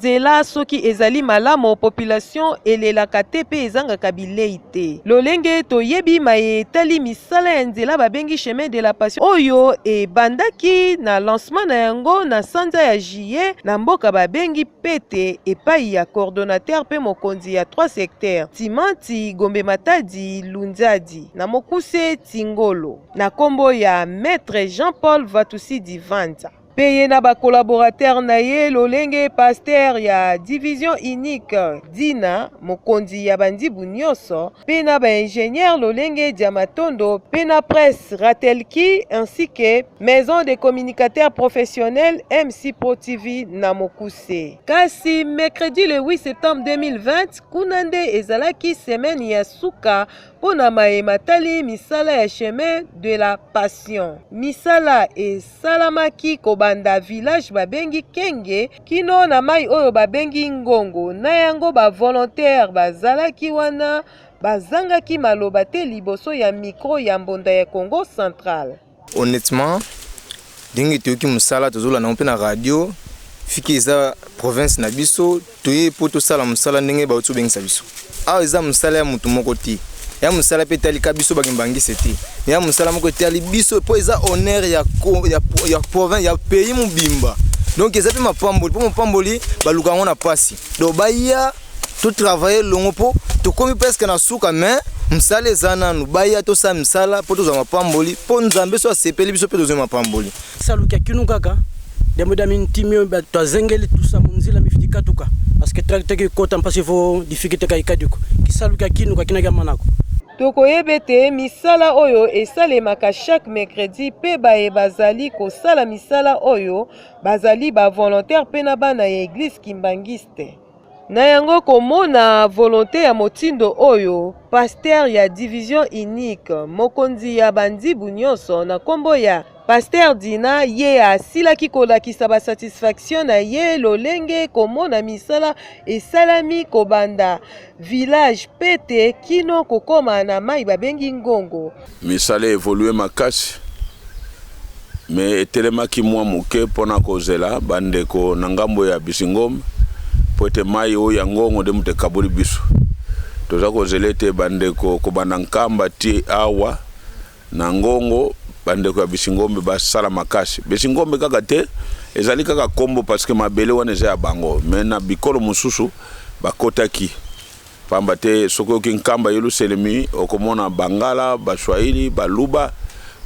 Nzela soki ezali malamu, population elelaka te mpe ezangaka bilei te. Lolenge toyebi maye etali misala ya nzela babengi chemin de la passion oyo ebandaki na lancement na yango na sanza ya juillet na mboka babengi Pete epayi ya coordonnateur mpe mokonzi ya 3 secteurs Timanti, Gombe Matadi, Lunzadi na mokuse Tingolo na kombo ya Maitre Jean-Paul Vatusidi Vanza. Mpe ye na ba collaborateurs na ye lolenge pasteur ya division unique Dina, mokonzi ya bandibu nyonso, mpe na ba ingénieurs lolenge Diamatondo mpe na presse Ratelki ainsi que Maison des communicateurs professionnels MC Pro TV na mokuse. Kasi mercredi le 8 septembre 2020 kuna nde ezalaki semaine ya suka mpo na maye matali misala ya chemin de la passion. Misala esalamaki kobanda village babengi Kenge kino na mai oyo babengi Ngongo. Na yango ba volontaires bazalaki wana bazangaki maloba te liboso ya micro ya mbonda ya Congo Central. Honnêtement, ndenge toyoki mosala tozolanda yango mpe na radio fiki eza province na biso toye mpo tosala mosala ndenge bauti kobengisa biso awa. Eza mosala ya motu moko te, ya mosala mpe etalika biso bakimbangise te, ya mosala moko etali biso mpo eza honneur ya province, ya pays mobimba. Donc eza mpe mapamboli, mpo mapamboli baluka yango na mpasi. Donc baya totravaille elongo mpo tokomi presque na suka, mais mosala eza nanu. Baya tosala misala mpo tozwa mapamboli, mpo Nzambe so asepeli biso mpe tozwi mapamboli. Saluki ya kinu kaka dembo da mintimi twazengeli tusa munzila mifidi katuka parce que tracteur ki kota mpasi fo difficulté ka ikadiko kisaluki ya kinu kakina kya manako. Tokoyeba ete misala oyo esalemaka chaque mercredi mpe baye bazali kosala misala oyo bazali ba volontaire mpe na bana ya eglise kimbangiste. Na yango komona volonte ya motindo oyo, pasteur ya division unique, mokonzi ya bandibu nyonso na nkombo ya Pasteur Dina, ye asilaki kolakisa ba satisfaction na ye lolenge komona misala esalami kobanda village Pete kino kokoma na mai babengi Ngongo. Misala evolue makasi, me etelemaki mwa moke mpona kozela bandeko na ngambo ya Bisingombe, mpo ete mai oyo ya Ngongo nde moto ekaboli biso. Toza kozela ete bandeko kobanda Nkamba ti awa na Ngongo, bandeko ya Bisingombe basala makasi. Bisingombe kaka te, ezali kaka kombo parce que mabele wana eza ya bango, me na bikolo mosusu bakotaki pamba te. Soki oyoki Nkamba Yelusalemi, okomona Bangala, Baswahili, Baluba,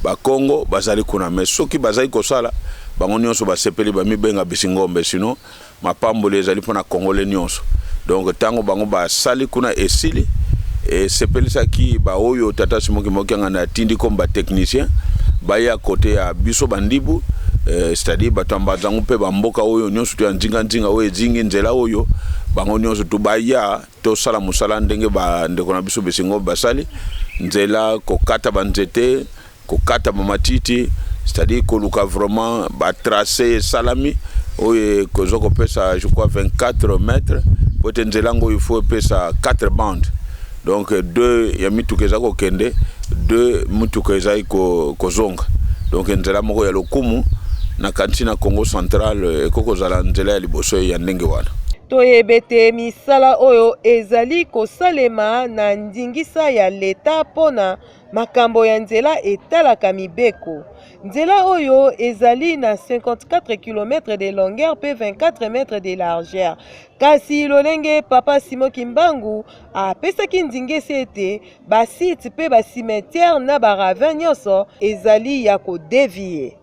Bakongo bazali kuna. Me soki bazali kosala, bango nyonso basepeli bamibenga Bisingombe. Sino mapamboli ezali mpona Congolais nyonso. Donc ntango bango basali kuna esili, esepelisaki baoyo tata Simoki Mokiangana atindi comme batechnicien baya kote ya biso bandibu, c'est-à-dire bato ya Mbanzangu mpe bamboka oyo nyonso to ya nzinga-nzinga oyo ezingi nzela oyo, bango nyonso to baya tosala mosala ndenge bandeko na biso Besingombe basali nzela, kokata banzete, kokata bamatiti, c'est-à-dire koluka vraiment batrace esalami oyo ekozwa kopesa, je crois, 24 mètres, po ete nzela yango il faut epesa 4 bandes. Donc deux ya mituka eza kokende, deux mituka ezali kozonga. Donc nzela moko ya lokumu na kanti na Congo Central, ekoki kozala nzela ya liboso ya ndenge wana. Toyeba ete misala oyo ezali kosalema na ndingisa ya leta mpona makambo ya nzela etalaka mibeko. Nzela oyo ezali na 54 km de longueur mpe 24 mètres de largeur. Kasi lolenge papa Simon Kimbangu apesaki ndingesi ete basite mpe bacimetière na baravin nyonso ezali ya kodevie.